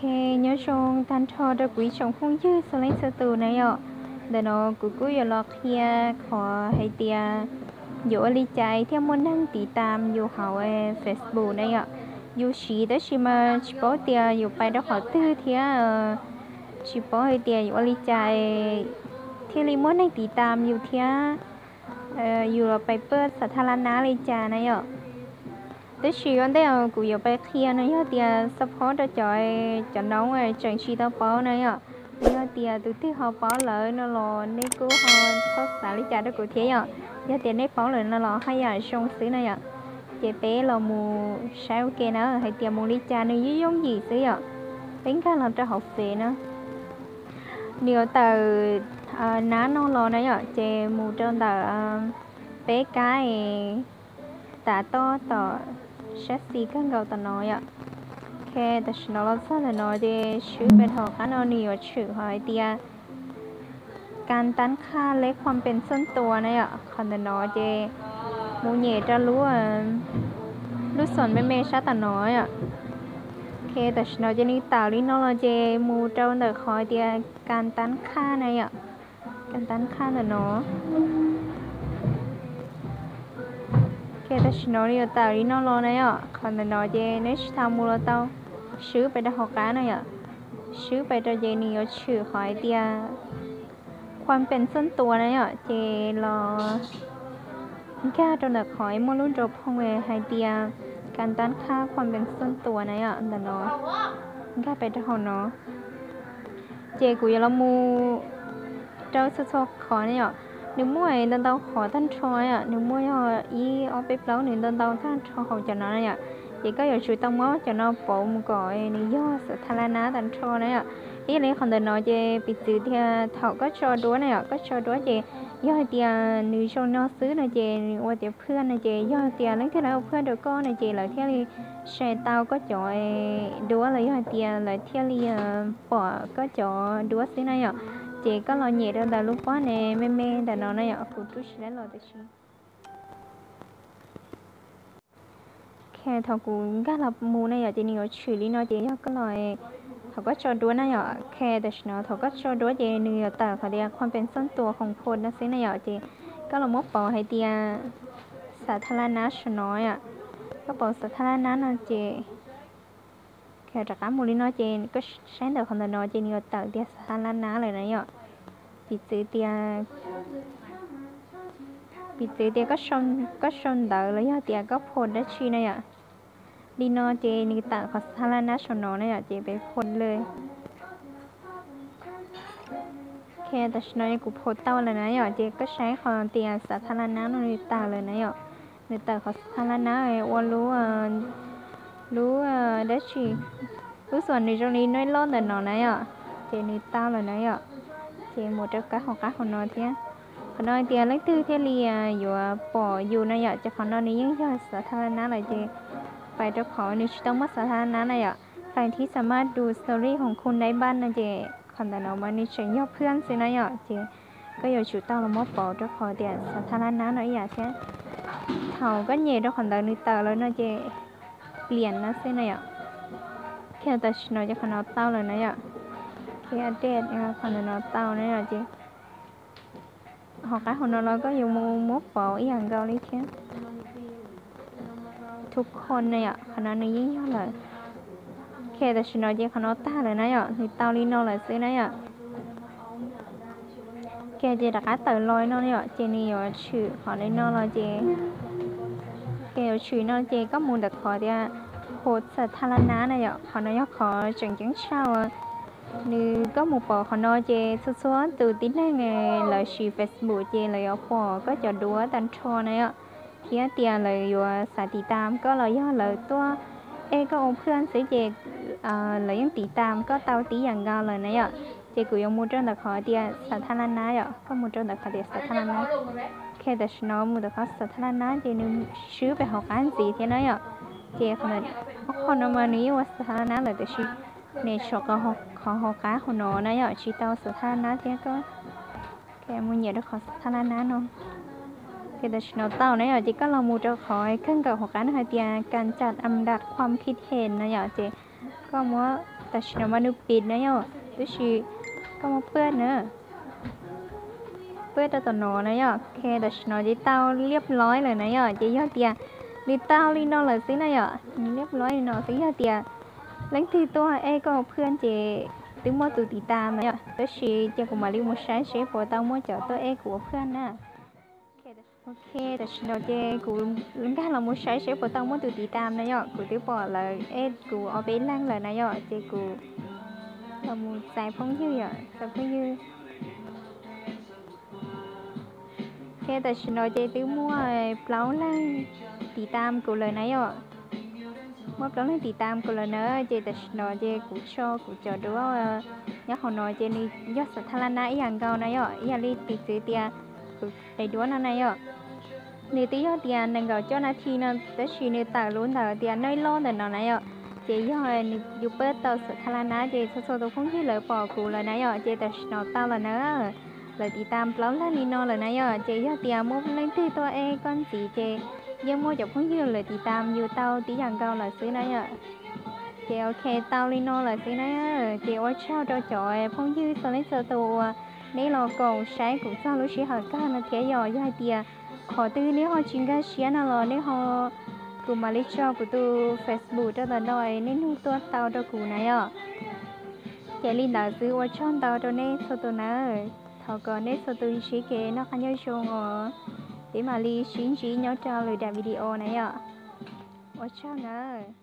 Nyob zoo tag nrho rau kuv ib tsoom phooj ywg txhua leej txhua tus na yom. Ntawm no kuv kuj yuav los qhia qhov hais tias yuav ua li cas thiaj muaj neeg tiv tam yus hauv Facebook na yom. Yus siv tab sis mas tsis paub tias yuav pais rau qhov twg thiab tsis paub hais tias yuav ua li cas thiaj li muaj neeg tiv tam yus thiab yus los pais paj xav thaj lab nab li cas na yom. Tab sis ua ntej kuv yuav pais qhia no yog tias xab phob rau cov, cov noob tseem tsis tau paub na yom. Yog tias tus twg ho paub lawm no los nej kuj ho txhob xav li cas rau kuv thiab yom. Yog tias nej paub lawm no los haj yam zoo xwb na yom. Ces peb los mus saib ua ke na hais tias mus li cas nws yooj yooj yim xwb yom. Peb nkag los rau hauv Fev na. Nws yuav tawm nab no los na yom, ces mus rau ntawm peb kab tav toj tom sab xis kawg nkaus tom no yom. Ok, tam sim no los txog ntawm no ces swb pem hauv qab no nws yuav tshwm hais tias kas tab qhaj lej khuam pes txhaj tua na yom. Qhov ntawm no ces mus nyem rau lub, lub xoom me me sab tom no yom. Ok, tam sim no ces nws tawm li no los ces mus rau ntawm qhov tias kas tab qhaj na yom. Kas tab qhaj ntawm no. Ok, tam sim no nws yuav tawm li no los na yom. Qhov ntawm no ces neb tsis tas mus los tau, swb pem rau hauv qab na yom. Swb pem rau ces nws yuav tshwm qhov hais tias khuam pes txhaj tua na yom, ces los nkag rau ntawm qhov muaj lub nrov phooj hais tias kas tab qhaj khuam pes txhaj tua na yom, ntawm no. Nkag pem rau hauv no. Ces kuv yuav los mus rau txhua txhua qhov na yom. Nws muaj ntau ntau qhov tag nrho yom, nws muaj yog ib ob peb plaub nws ntau ntau tag nrho hauv cov no na yom. Ces koj yuav tsum tau muab cov no pauv mus kom nws yog xav thaj lab nab tag nrho na yom. Ib yam li qhov ntawm no ces piv txwv tias thaum koj tso duab na yom, koj tso duab ces yog hais tias nws zoo no xwb no ces nws ua tias phwj no ces yog tias leej twg lawv ua phwj rau koj no ces lawv thiaj li saib tau koj cov duab los yog hais tias lawv thiaj li pom koj cov duab xwb na yom. Ces koj los nyem rau ntawm lub pob ne me me ntawm no na yom, kuv rub tsis laib los tiam sis. Ok, thaum kuv nkag los mus na yom, ces nws yuav tshwm li no ces yog koj los, thaum koj tso duab na yom. Ok, tam sim no thaum koj tso duab ces nws yuav tawm qhov tias khuam pes txhaj tua khoom phom no xwb na yom. Ces koj los muab pauv hais tias xav thaj lab nab saum no yom. Koj pauv xav thaj lab nab no ces rov qab mus li no ces koj saib ntawm qhov ntawm no ces nws yuav tawm tias xav thaj lab nab lawm na yom. Piv txwv tias, piv txwv tias koj sau ntawv los yog tias koj phom dab tsi na yom. Li no ces nws tawm qhov xav thaj lab nab saum no na yom, ces peb phom lawm. Ok, tam sim no kuv phom tau lawm na yom, ces koj saib qhov tias xav thaj lab nab no nws tawm lawm na yom. Nws tawm qhov xav thaj lab nab ua lub, lub dab tsi, lub xoom nws zoo li nub loj ntawm no na yom. Ces nws tau lawm na yom. Ces mus rau kab hauv qab hauv no thiab. Qhov no hais tias leej twg thiaj li yuav pom yus na yom, ces qhov no nws yeej yog xav thaj lab nab lawm ces pais rau qhov nws tsis tau muab xav thaj lab nab na yom. Hlais thib xam maj du story hoo khu naib npaj no ces qhov ntawm no mas nws tseem yog phwj xwb na yom, ces koj yuav tsum tau los muab pauv rau qhov tias xav thaj lab nab no ib yam thiab. Thaum koj nyem rau qhov ntawd nws tawm lawm no ces pliam no xwb na yom. Ok, tam sim no ces qhov no tau lawm na yom. Ok, update qhov ntawm no tau na yom, ces hauv qab hauv no los koj yuav mus muab pauv ib yam nkaus li thiab. Thu khon na yom, qhov no nws yeej yog lawm. Ok, tam sim no ces qhov no tag lawm na yom, nws tau li no lawm xwb na yom. Ok, ces rov qab tawm los no yom, ces nws yuav tshwm qhov li no los ces, ok, yuav tshwm no ces koj mus ntawm qhov tias phom xav thaj lab nab na yom, qhov no yog qhov tseem ceeb tshaj uas nws, koj mus pauv qhov no ces txhua txhua tus tib neeg lawv siv Facebook ces lawv yuav pom koj cov duab tag nrho na yom, thiab tias lawv yuav xav tiv tam koj los yog lawv tuaj ej koj ua phwj xwb ces lawv yeej tiv tam koj tau tib yam nkaus lawm na yom. Ces kuv yuav mus rau ntawm qhov tias xav thaj lab nab yom, koj mus rau ntawm qhov tias xav thaj lab nab. Ok, tam sim no mus ntawm qhov xav thaj lab nab ces nws swb pem hauv qab ntxiv thiab na yom. Ces qhov no mas nws yeej ua xav thaj lab nab lawm tiam sis nws tshuav qhov hauv qab hauv no na yom, tsis tau xav thaj lab nab thiab koj. Ok, mus nyiam rau qhov xav thaj lab nab no. Ok, tam sim no tau na yom, ces koj los mus rau qhov kawg nkaus hauv qab no hais tias kas tab am dam khuam khib hem na yom, ces koj muab Tam sim no mas nws pim na yom, tab sis koj muab pab na, pab rau tom no na yom. Ok, tam sim no ces tau liab ploib lawm na yom. Ces yog tias nws tau li no lawm xwb na yom, nws liab ploib li no xwb. Yog tias leej twg tuaj ej koj ua phwaj ces twb muaj tus tiv tam na yom, tab sis ces kuv mam li mus saib seb puas tau muaj cov tuaj ej kuv ua phwaj na. Ok, tam sim no ces kuv nkag los mus saib seb puas tau muaj tus tiv tam na yom. Kuv twb pom lawv ej kuv ob peb leeg lawm na yom, ces kuv los mus txais phooj ywg yom, txais phooj ywg. Ok, tam sim no ces twb muaj plaub leeg tiv tam kuv lawm na yom. Muaj plaub leeg tiv tam kuv lawm na, ces tam sim no ces kuv tso kuv cov duab nyob hauv no ces nws yog xav thab laj nab ib yam nkaus na yom, ib yam li piv txwv tias kuv daim duab no na yom. Nws twb yog tias nees nkaum cuaj nas this no, tab sis nws tawm lub ntawd tias noj ib loj ntawm no na yom. Ces yog nws yus pab tau xav thab laj nab ces txhua txhua tus phooj ywg lawv pom kuv lawm na yom, ces tam sim no tau lawm na. Lawv tiv tam plaub leeg li no lawm na yom, ces yog tias muaj leej twg tuaj ej koj ntxiv ces yeej muaj cov phooj ywg lawv tiv tam yus tau tib yam nkaus lawm xwb na yom. Ces ok, tau li no lawm xwb na. Ces ua tsaug rau cov phooj ywg txhua leej txhua tus uas nej los koom saib kuv txog lub sij hawm kawg no thiab yom. Yog hais tias qhov twg nej ho tsis nkag siab no los nej ho, kuv mam li tso kuv tus Facebook rau ntawm no es nej nug tuaj tau rau kuv na yom. Ces li ntawd xwb, ua tsaug ntau rau nej txhua tus nawb. Thov kom nej txhua tus ntsib kev noj qab nyob zoo os. Peb mam li sib ntsib nyob rau lwm daim video na yom. Ua tsaug nawb.